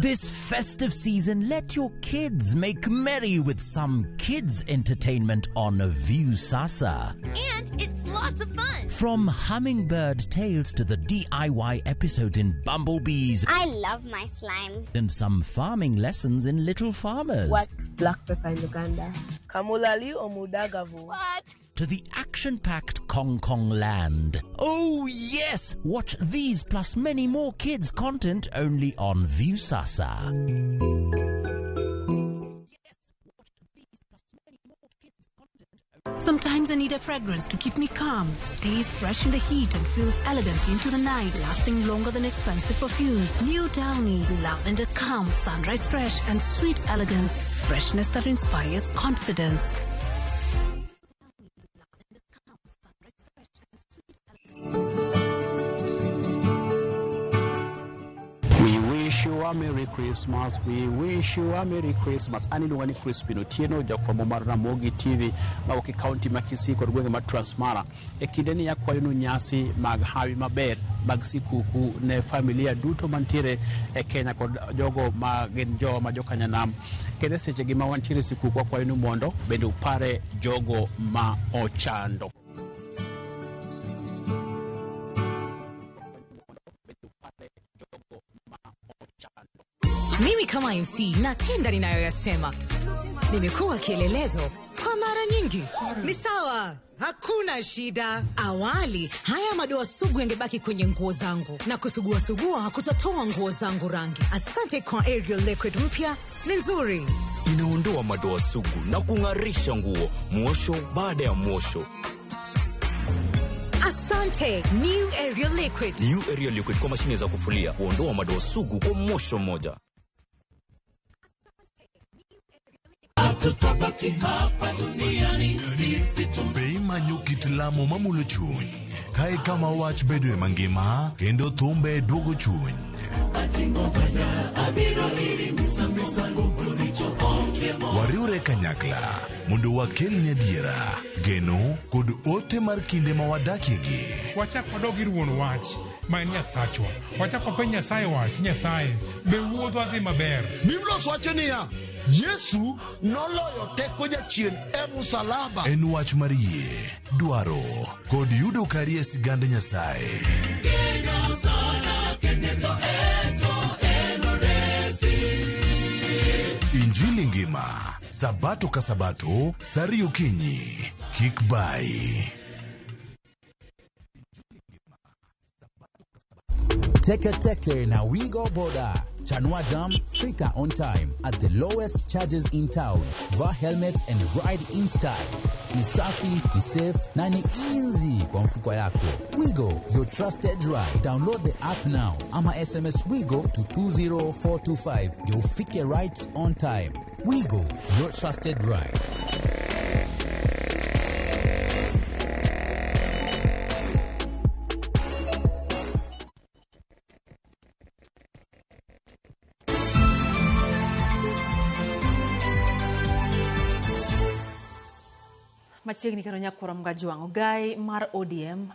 This festive season, let your kids make merry with some kids entertainment on Viusasa. And it's lots of fun. From Hummingbird Tales to the DIY episodes in Bumblebees. I love my slime. And some farming lessons in Little Farmers. What's black pepper in Uganda? Kamulali omudagavu. What? To the action-packed Kong Kong Land. Oh yes! Watch these plus many more kids content only on Viusasa. Sometimes I need a fragrance to keep me calm, stays fresh in the heat and feels elegant into the night, lasting longer than expensive perfumes. New Downy, lavender calm, sunrise fresh and sweet elegance, freshness that inspires confidence. We wish you a Merry Christmas. We wish you a Merry Christmas. An iluonga ni Crispin Otieno, jafwambo mar Ramogi TV mawuok e kaunti ma Kisii kod gwenge mar Transmara. E kindeni akwayonu nyasi mag hawi maber mag sikuku ne familia duto mantiere e Kenya kod jogo ma gin jowa ma jokanyanam. Kendo e sechegi ma wantiere e sikuku akwayonu mondo bende upare jogo ma ochando. Mimi kama MC natenda ninayoyasema. Nimekuwa kielelezo kwa mara nyingi. Ni sawa, hakuna shida. Awali haya madoa sugu yangebaki kwenye nguo zangu na kusuguasugua hakutatoa nguo zangu rangi. Asante kwa Ariel Liquid mpya, ni nzuri. Inaondoa madoa sugu na kung'arisha nguo, mwosho baada ya mwosho. Asante, New Ariel Liquid. New Ariel Liquid kwa mashine za kufulia huondoa madoa sugu kwa mwosho mmoja. Hatutabaki hapa duniani sisi. Be imanyo kit lamo mamulo chuny kae kama wach bedoe mangima kendo thumbe duogo chuny. Wariwre kanyakla mondo wakelni adiera, geno kod ote mar kinde ma wadakiegi. Wachak wadog ir wuon wach ma en Nyasachwa. Wachak wapenj Nyasaye wach, Nyasaye, be wuodhwa dhi maber? Biblos wacho niya, Yesu noloyo teko jachien e musalaba. En wach mar yie, dwaro kod yudo kari e sigand Nyasaye. Injili ngima, Sabato ka Sabato, saa 2 okinyi. Kik bai. Teke Teke na Wigo Boda. Chanua Jam, fika on time at the lowest charges in town. Vaa helmet and ride in style. Ni safi, ni safe na ni easy kwa mfuko yako. Wigo, your trusted ride. Download the app now ama SMS Wigo to 20425. You'll ufike right on time. Wigo, your trusted ride. Machiegni kendo nyakwar Mgajwang', ogai mar ODM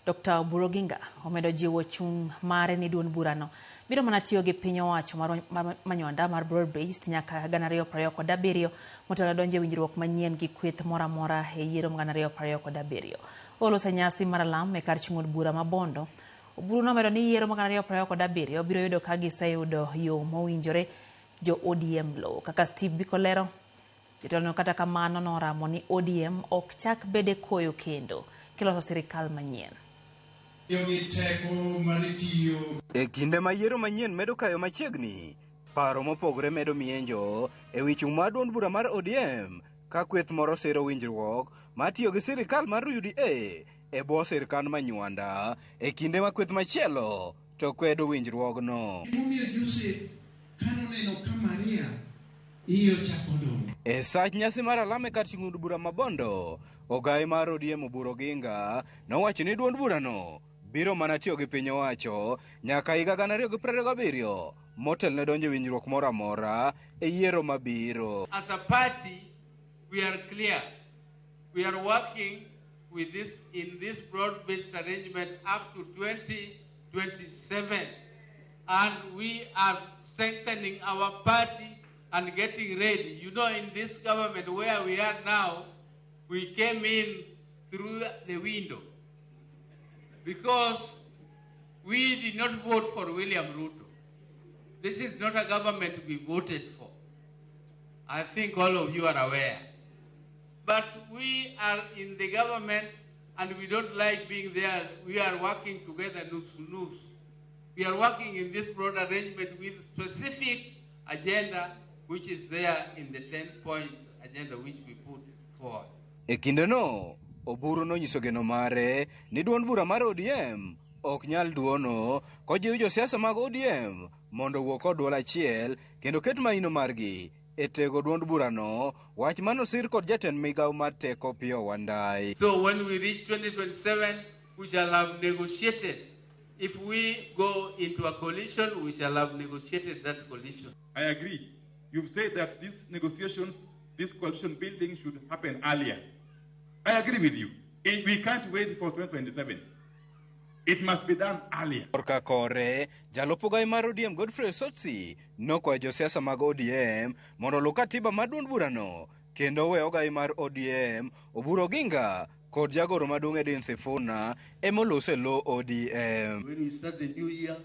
Dr. Oburu Oginga omedo jiwo chung' mare ni duond burano biro mana tiyo gi piny owacho mar Manywanda mar broad based nyaka 2027 motelo donjo e winjruok manyien gi kweth moro amora e yiero 2027. Oloso nyasi mar alam e kar chung' od bura ma Bondo. Oburu nomedo ni yiero 2027 biro yudo ka giseyudo yo mowinjore jo ODM lowo. Kaka Steve Biko lero, jatelono kata kamano noramo ni ODM ok chak bede koyo kendo kiloso sirikal manyien. E kinde ma yiero manyien medo kayo machiegni, paro mopogore medo mienjo e wi chung' mar duond bura mar ODM Ka kweth moro siro winjruok mar tiyo gi sirikal mar UDA e bwo sirkand Manywanda e kinde ma kweth machielo to kwedo winjruogno. Gimomiyo Josef kanoneno ka Maria iye ochako dongo. E sach nyasi mar alam e kar chung'o od bura ma Bondo, ogai mar ODM Oburu Oginga nowacho ni duond burano biro mana tiyo gi piny owacho nyaka higa 2027 motel ne donjo e winjruok moro amora e yiero mabiro. As a party, we are clear. We are working with this in this broad-based arrangement up to 2027, and we are strengthening our party and getting ready. You know, in this government where we are now, we came in through the window because we did not vote for William Ruto. This is not a government we voted for. I think all of you are aware. But we are in the government and we don't like being there. We are working together, nusu nusu. We are working in this broad arrangement with specific agenda which is there in the 10-point agenda which we put forward. E kindeno, Oburu nonyiso geno mare ni duond bura mar ODM ok nyal duono kojiwo josiasa mag ODM mondo owuo kod duol achiel kendo ket maino margi e tego duond burano, wach manosir kod jatend migawo mar teko Opiyo Wandayi. So when we reach 2027, we shall have negotiated. If we go into a coalition, we shall have negotiated that coalition. I agree. You've said that these negotiations, this coalition building should happen earlier. I agree with you. We can't wait for 2027. It must be done earlier. Korka kore, jalup ogai mar ODM Godfrey Osotsi nokwayo josiasa mag ODM mondo oluw katiba mar duond burano kendo owe ogai mar ODM Oburu Oginga kod jagoro maduong' Edwin Sifuna emoloso e lo ODM. When we start the new year,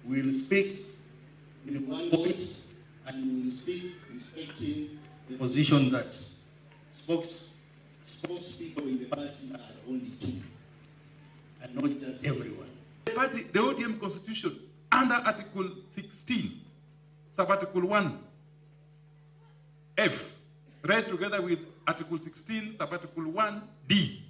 we'll speak with one voice and we'll speak respecting the position that spokespeople in the party are only two, and not just everyone. The party, the ODM constitution, under Article 16, sub-article 1, F, read together with Article 16, sub-article 1, D,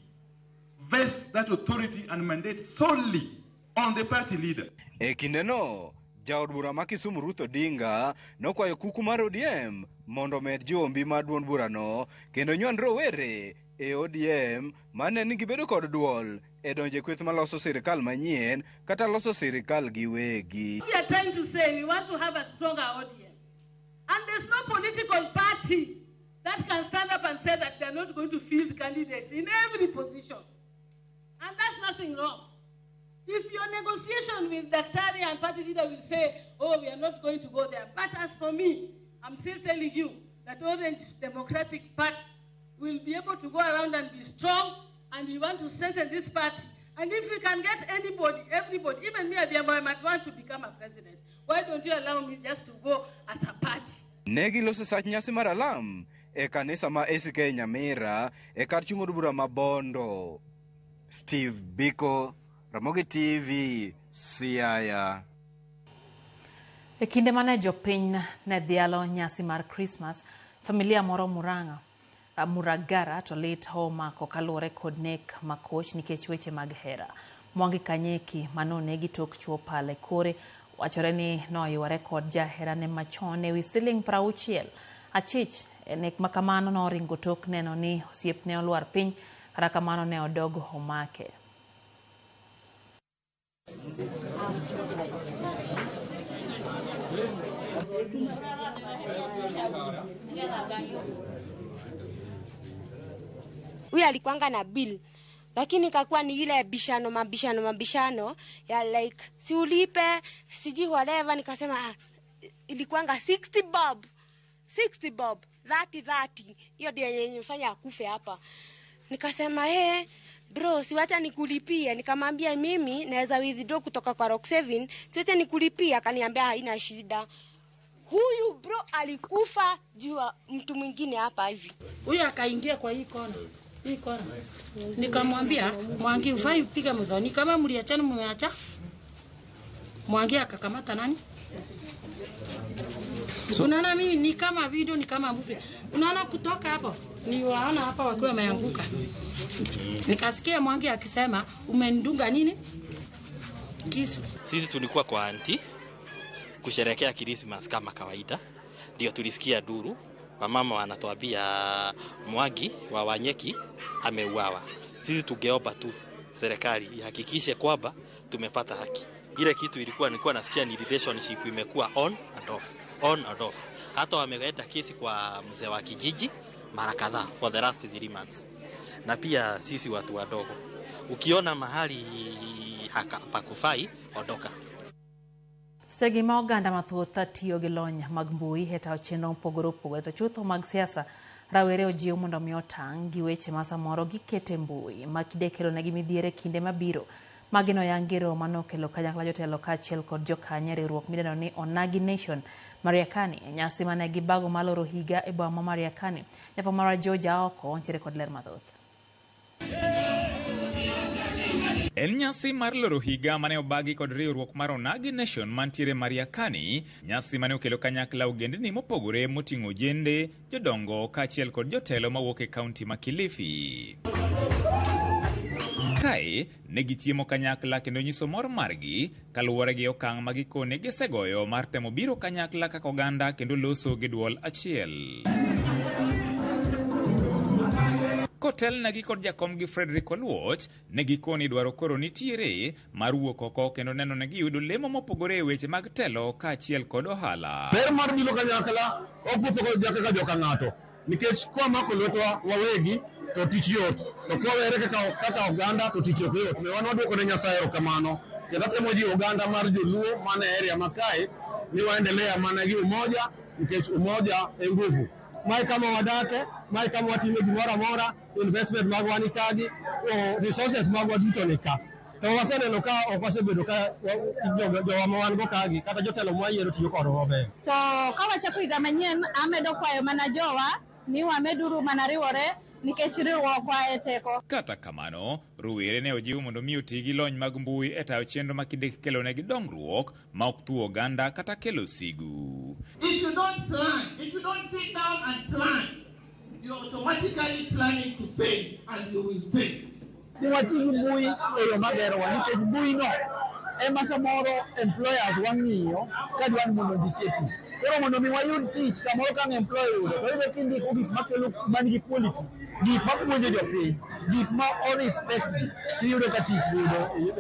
vests that authority and mandate solely on the party leader. E kindeno, jaod bura ma Kisumu Ruth Odinga nokwayo kuku mar ODM mondo omed jiwo mbi mar duond burano kendo nywand rowere e ODM mane ni gibedo kod duol e donjo e kweth maloso sirikal manyien kata loso sirikal giwegi. We are trying to say we want to have a stronger ODM. And there's no political party that can stand up and say that they're not going to field candidates in every position. And that's nothing wrong. If your negotiation with Daktari and party leader will say, oh, we are not going to go there. But as for me, I'm still telling you that Orange Democratic Party will be able to go around and be strong, and we want to strengthen this party. And if we can get anybody, everybody, even me, I might want to become a president. Why don't you allow me just to go as a party? Ne giloso sach nyasi mar alam e kanisa ma ACK Nyamira e kar chung' od bura ma Bondo. Steve Biko, Ramogi TV, Siaya. E kinde mane jopiny ne dhialo nyasi mar Christmas, familia moro Murang'a Muragara to lit omako kaluwore kod nek makoch nikech weche mag hera. Mwangi Kanyeki manonegi tok chuo pale kore wachore ni noyware kod jaherane machon ewi siling 60. Achich e nek makamano noringo tok neno ni osiepne olwar piny, kata kamano ne odogo omake. Huyu alikuanga na bill, lakini kakuwa ni ile bishano mabishano ya like si ulipe sijui whatever. Nikasema ilikuanga 60 bob 30 hiyo ndio yenye nifanya akufe hapa. Nikasema hey bro, siwacha nikulipie. Nikamwambia mimi naweza withdraw kutoka kwa Rock 7, siwacha nikulipie. Akaniambia haina shida. Huyu bro alikufa juu mtu mwingine hapa hivi. Huyu akaingia kwa hii kona. Hii kona. Nikamwambia Mwangi ufai upiga mdhoni kama mliachana mmeacha. Mwangi akakamata nani? So, unaona mimi ni kama video ni kama movie. Unaona kutoka hapo Niwaona hapa wakiwa wameanguka, nikasikia Mwangi akisema umenidunga nini kisu. Sisi tulikuwa kwa anti kusherekea Christmas kama kawaida, ndio tulisikia duru, wamama wanatuambia Mwangi wa Wanyeki ameuawa. Sisi tungeomba tu serikali ihakikishe kwamba tumepata haki. Ile kitu ilikuwa nilikuwa nasikia ni relationship imekuwa on and off, on and off. Hata wameenda kesi kwa mzee wa kijiji mara kadhaa for the last 3 months. Na pia sisi watu wadogo, ukiona mahali pakufai ondoka. Stegi ma oganda mathoth tiyo gi lony mag mbui e tayo chenro mopogore opogore to chutho mag siasa, rawere ojiw mondo mi otang' gi weche ma samoro giketo e mbui ma kinde kelonegi midhiero e kinde mabiro. Magi noyangi e romo manokelo kanyakla jotelo kaachiel kod jokanyo e riwruok midendo ni Onagi Nation Mariakani e nyasi mane gibago maloro higa e boma ma Mariakani. Jafwambo marwa George Aoko ntiere kod ler mathoth. En nyasi mar loro higa mane obagi kod riwruok mar Onagi Nation mantiere Mariakani, nyasi mane okelo kanyakla ogendni mopogore moting'o ojende, jodongo kaachiel kod jotelo mawuok e kaunti ma Kilifi. Kae ne gichiemo kanyakla kendo nyiso mor margi kaluwore gi okang' ma gikone gisegoyo mar temo biro kanyakla kaka oganda kendo loso gi duol achiel. Kotelnegi kod jakomgi Frederick Oluoch, ne gikoni dwaro koro nitiere mar wuok oko kendo neno ni giyudo lemo mopogore e weche mag telo kaachiel kod ohala. Ber mar biro kanyakla ok wuotho kaka joka ng'ato nikech kwamako lwetwa wawegi to tich yot, to kwawere kaka oganda to tich ok yot. Wan waduoko ne Nyasaye erokamano kendo atemo jiwo oganda mar joluo man e area ma kae ni waendelea mana gi umoja nikech umoja e nguvu. Mae kama wadake, mae kama watime gimoro amora, investment magwa ni kagi, resources magwa duto ni ka. To waseneno ka ok wasebedo ka jowa ma wan go kagi kata jotelo mwayiero tiyo kodwa maber. To ka wachako higa manyien, amedo kwayo mana jowa ni wameduru mana riwore nikech riwruokwa e teko. Kata kamano, rowere ne ojiw mondo mi oti gi lony mag mbui e tayo chenro ma kidek kelonegi dongruok ma ok thuo oganda kata kelo sigu. If you don't plan, if you don't sit down and plan, you're automatically planning to fail, and you will fail. Ni wati gi mbui e yo magerowa nikech mbui no ema samoro employers wang'iyo ka dwani mondo ondikie tich. Koro mondo mi wayud tich kamoro ka ang' employer yudo to iyudo kindiko gik makelo man gi quality, gik mapuonjo jopiny, gik ma o respect ji, tiyudo ka tich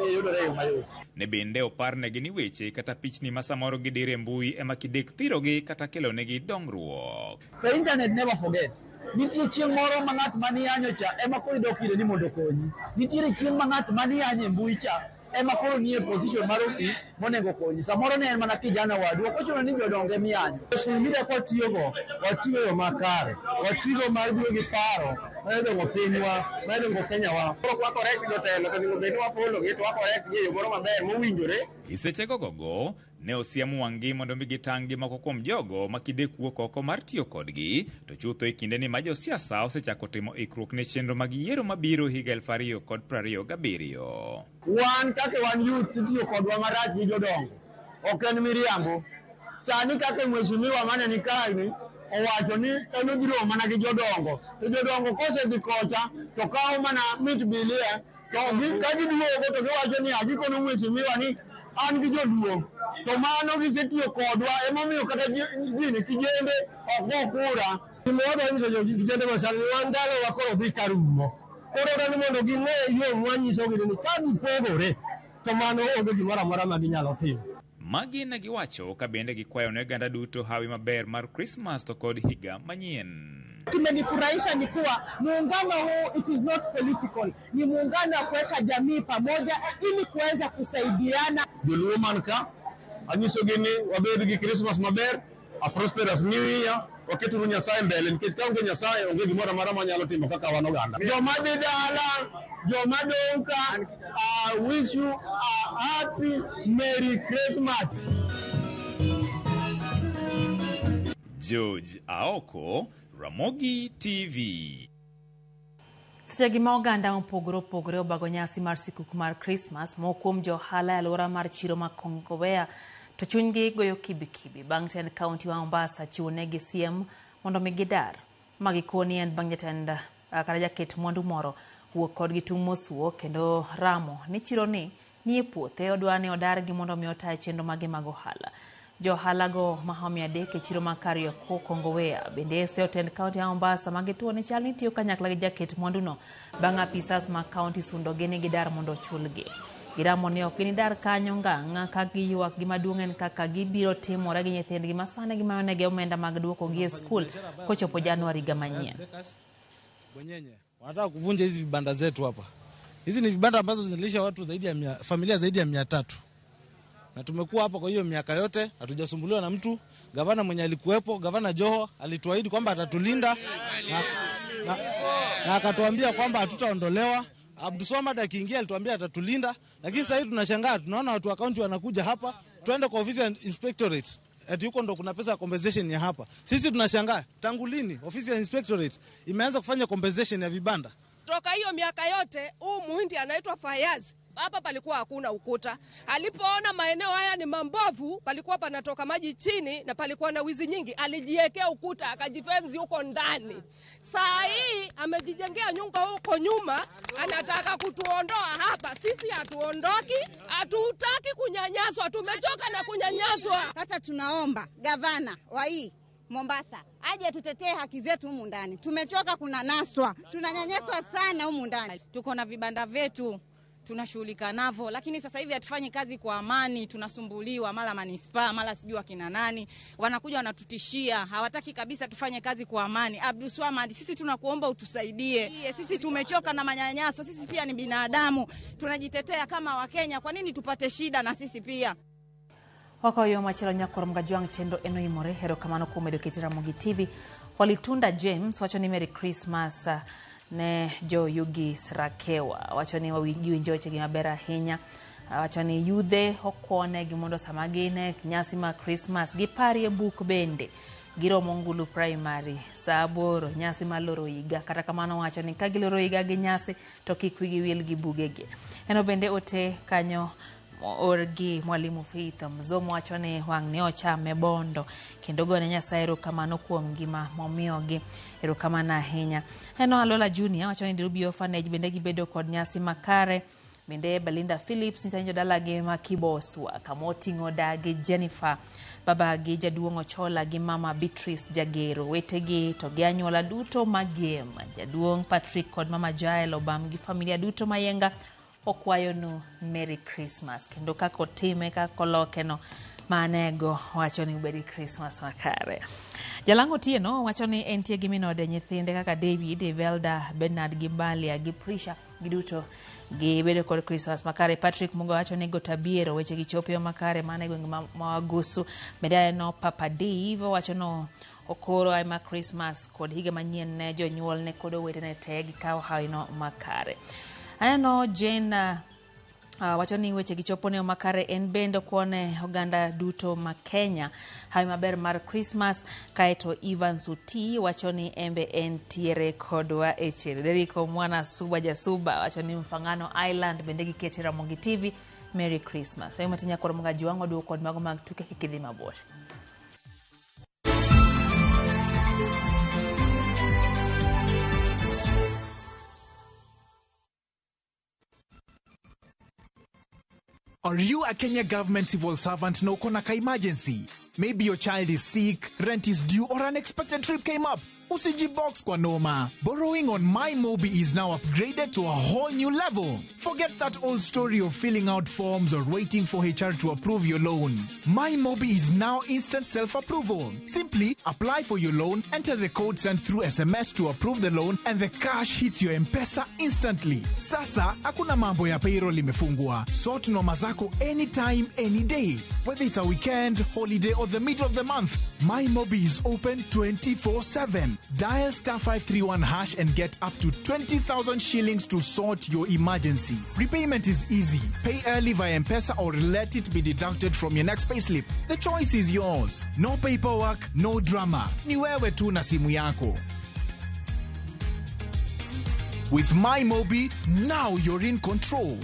yudore e yo mayot. Ne bende oparnegi ni weche kata pichni ma samoro gidiro e mbui ema kidek thirogi kata kelonegi dongruok. To internet never forget. Nitie chieng' moro ma ng'at maniyanyo cha ema koro idok ire ni mondo okonyi. Nitiere chieng' ma ng'at maniyanyo e mbui cha ema koro nie position mar ofis monego okonyi. Samoro ne en mana kijana wadu, ok ochuno ni jodongo ema iyanyo. Social media kwatiyogo, watiyo e yo makare, watigo mar biro gi paro mar dongo pinywa, mar dongo Kenya wa. Koro kwa correct jotelo to onego bed ni wa follow gi to wa correct gi e yo moro maber mowinjore. E seche gogogo, ne osiem wang'gi mondo mi gitang' gi moko kuom jogo ma kidek wuok oko mar tiyo kodgi, to chutho e kindeni ma josiasa osechako timo ikruok ne chenro mag yiero mabiro higa 2027. Wan kaka wan youth itiyo kodwa marach gi jodongo, ok en miriambo. Sani kaka mheshimiwa mane ni kae owacho ni en odhi romo mana gi jodongo, to jodongo kosedhi kocha to kawo mana mit bilie, to ka giduogo to giwacho ni agikono mheshimiwa ni an gi joluo, to mano gisetiyo kodwa emomiyo kata gini kijende ok go kura. Gima wadwa nyiso vijende masani ni wan ndalowa koro dhi karumo. Koro dwani mondo ging'e yo mwanyisogi ni ka gipogore to mano onge gimoro amora ma ginyalo timo. Magi ne giwacho ka bende gikwayo ne oganda duto hawi maber mar Krismas to kod higa manyien. Kimenifurahisha ni kuwa muungano huu it is not political, ni muungano wa kuweka jamii pamoja ili kuweza kusaidiana. Joluo man ka anyisogi ni wabed gi Christmas maber, a prosperous new year, waketuru Nyasaye mbele nikech ka onge Nyasaye onge gimoro amora manyalo timo kaka wan oganda. Joma dhi dala, joma dong' ka, I wish you a happy Merry Christmas. George Aoko, Ramogi TV. Seche ma oganda mopogore opogore obago nyasi mar sikuku mar Krismas, moko kuom jo ohala e alwora mar chiro ma Kongowea to chunygi goyo kibikibi bang' tend kaunti ma Mombasa chiwo negi siem mondo mi gidar. Ma gikoni en bang' jatend kata jaket mwandu moro wuok kodgi tung' mosuo kendo ramo ni chiro ni nie puothe odwa ni odargi mondo mi otaye chenro mage mag ohala. Jo ohala go mahomo 300 e chiro ma Kariokor Kongowea bende ese otend kaunti ya Mombasa ma gituo ni chal ni tiyo kanyakla gi jaket mwandu no bang' apisas mag kaunti sundogi ni gidar mondo ochulgi. Giramo ni ok ginidar kanyo ngang' ka giywak gimaduong' en kaka gibiro timore gi nyithindgi ma sani gimayonegi omenda mag duokogi e skul kochopo Januari higa manyien. Bwenyenye wanataka kuvunja hizi vibanda zetu hapa. Hizi ni vibanda ambazo zinalisha watu zaidi ya familia zaidi ya 300. Na tumekuwa hapa kwa hiyo miaka yote, hatujasumbuliwa na mtu. Gavana mwenye alikuwepo, Gavana Joho, alituahidi kwamba atatulinda na akatuambia kwamba hatutaondolewa. Abdulswamad akiingia alituambia atatulinda, lakini sasa hivi tunashangaa, tunaona watu wa kaunti wanakuja hapa, tuende kwa ofisi ya inspectorate. Ati huko ndo kuna pesa ya compensation ya hapa. Sisi tunashangaa tangu lini ofisi ya inspectorate imeanza kufanya compensation ya vibanda? Toka hiyo miaka yote huu muhindi anaitwa Fayaz, hapa palikuwa hakuna ukuta. Alipoona maeneo haya ni mambovu, palikuwa panatoka maji chini na palikuwa na wizi nyingi, alijiwekea ukuta akajifenzi huko ndani. Saa hii amejijengea nyumba huko nyuma, anataka kutuondoa hapa. Sisi hatuondoki, hatutaki kunyanyaswa, tumechoka na kunyanyaswa. Sasa tunaomba gavana wa hii Mombasa aje atutetee haki zetu humu ndani. Tumechoka kunanaswa, tunanyanyaswa sana humu ndani. Tuko na vibanda vyetu tunashughulika navo, lakini sasa hivi hatufanyi kazi kwa amani, tunasumbuliwa mara manispaa, mara sijui akina nani, wanakuja wanatutishia, hawataki kabisa tufanye kazi kwa amani. Abdulswamad, sisi tunakuomba utusaidie. Sisi tumechoka na manyanyaso, sisi pia ni binadamu, tunajitetea kama Wakenya, kwa nini tupate shida na sisi pia? Wakayo machielo nyakoro Mgajwang' chenro en oimore. Erokamano kuom medo keti Ramogi TV. Walitunda James wacho ni Merry Christmas ne jo Yugis Rakewa. Wacho ni giwinjo wechegi maber ahinya. Wacho ni yudhe okwonegi mondo sama gin e nyasi mar Christmas giparie buk bende. Giromo Ngulu Primary saa 8 nyasi mar loro higa. Kata kamano wacho ni ka giloro higa gi nyasi to kik wigi wil gi bugegi. Eno bende ote kanyo orgi Mwalimu Faith Mzomo wacho ni wang' ne ochame bondo kendo gone Nyasaye erokamano kuom ngima momiyogi. Erokamano ahinya. Eno Alola Junior wacho ni Dirubi Orphanage bende gibedo kod nyasi makare. Bende Belinda Phillips nyiso ni jodalagi ma Kiboswa kama oting'o dagi Jennifer, babagi jaduong' Ochola gi mama Beatrice Jagero, wetegi to gi anyuola duto magem, jaduong' Patrick kod mama Jael Obam gi familia duto mayenga okwayonu Merry Christmas. Kendo kaka otime kaka olokeno manego wacho ni ubedi Christmas makare. Jalango Otieno wacho ni entie gi minode nyithinde kaka David, Evelda, Bernard gi Balia gi Prisha giduto gibedo kod Christmas makare. Patrick Mugo wacho ni Gotabiero weche gi chopo makare mana e gwenge ma Wagusu. Bende aneno Papa Dave wacho no okoro ay ma Christmas kod higa manyien ne jonyuolne kod owetene te gikawo hawino makare. Aneno Jane wacho ni weche gichopo ne makare en bende okuone oganda duto ma Kenya hawi maber mar Christmas. Kaeto Evans Uti wacho ni embe entiere kodwa e chiro. Deriko Mwana Suba Jasuba wacho ni Mfangano Island bende gikete Ramogi TV Merry Christmas. Wayo matinya koro Mgajuang' waduogo kod mago mag tuke kik idhi mabor. Are you a Kenya government civil servant na uko na ka emergency? Maybe your child is sick, rent is due, or an unexpected trip came up. Usijibox kwa noma. Borrowing on MyMobi is now upgraded to a whole new level. Forget that old story of filling out forms or waiting for HR to approve your loan. MyMobi is now instant self-approval. Simply apply for your loan, enter the code sent through SMS to approve the loan, and the cash hits your M-Pesa instantly. Sasa, hakuna mambo ya payroll imefungwa. Sort noma zako anytime, any day. Whether it's a weekend, holiday, or the middle of the month, MyMobi is open 24/7. Dial star 531 hash and get up to 20,000 shillings to sort your emergency. Repayment is easy. Pay early via M-Pesa or let it be deducted from your next payslip. The choice is yours. No paperwork, no drama. Ni wewe tu na simu yako. With MyMobi, now you're in control.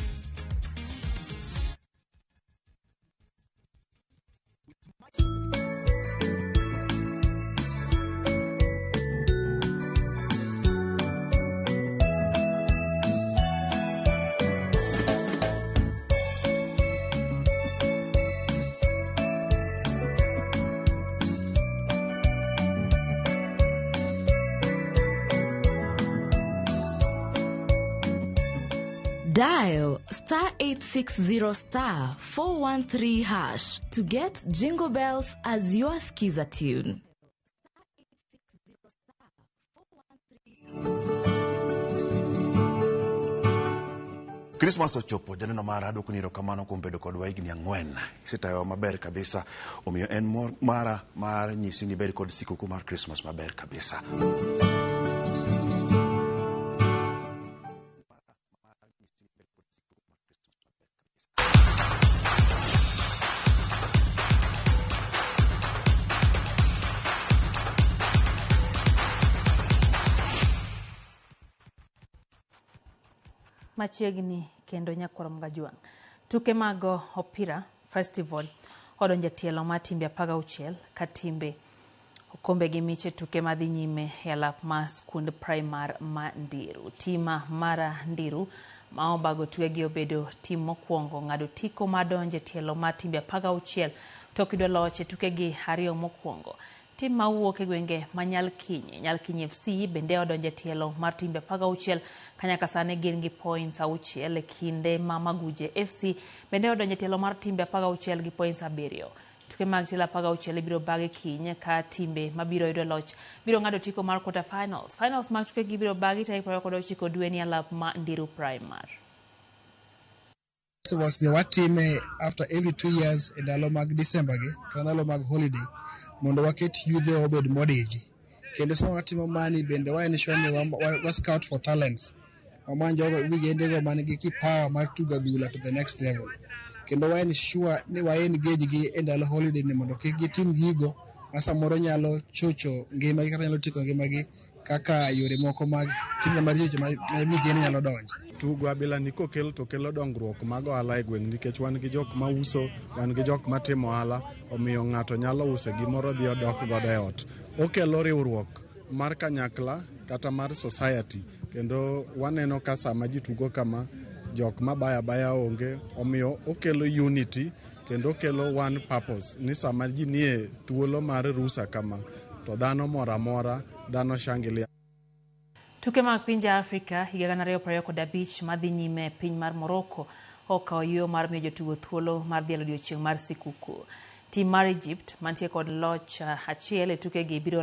Dial star 860 star 413 hash to get Jingle Bells as your skiza tune. Christmas ochopo, janeno mara adwokoni erokamano kuom bedo kodwa higni 4. Isetayowa maber kabisa, omiyo en mor mara mar nyisi ni ibed kod sikuku mar Christmas maber kabisa. Machiegni kendo nyakwar Mgajwang'. Tuke mag opira festival odonjo e tielo mar timbe 16 ka timbe okombe gi miche tuke madhi nyime e alap mar skund primar ma Ndiru. Tima mara Ndiru ma obago tukegi obedo tim mokwongo ng'ado tiko madonjo e tielo mar timbe 16 tok yudo loch e tukegi 2 mokwongo. Tim mawuok e gwenge ma Nyalkinyi, Nyalkinyi FC bende odonjo e tielo mar timbe 16 ka nyaka sani gin gi points 6 e kinde ma Maguje FC bende odonjo e tielo mar timbe 16 gi points 7. Tuke mag tielo 16 ibiro bagi kiny ka timbe mabiro yudo loch biro ng'ado tiko mar quarter finals. Finals mag tukegi ibiro bagi tarik 29 dwe ni alap ma Ndiru Primary. Festivals ni watime after every 2 years e ndalo mag December gi kata ndalo mag holiday mondo waket yudhe obed modiji. Kendo sama watimo mani bende wa ensure ni wa scout for talents. Wamany jogo vijende man gi kipawa mar tugo adhula to the next level. Kendo wa ensure ni wa engage gi e ndalo holiday ni mondo kik gitim gigo ma samoro nyalo chocho ngimagi kata nyalo tieko ngimagi kaka yore moko mag timbe maricho ma vijende nyalo donje. Tugo abila ni kokel to kelo dongruok mag ohala e gweng' nikech wan gi jok ma uso, wan gi jok matimo ohala, omiyo ng'ato nyalo uso gimoro dhi odok godo e ot. Okelo riwruok mar kanyakla kata mar society kendo waneno ka sama ji tugo kama jok mabaya baya onge, omiyo okelo unity kendo okelo one purpose ni sama ji nie thuolo mar rusa kama to dhano moro amora dhano shangilia. Tuke mag pinje Afrika higa 2025 madhi nyime e piny mar Morocco okawo yueyo mar miyo jotugo thuolo mar dhialo odiechieng' mar sikuku. Tim mar Egypt mantie kod loch achiel e tukegi biro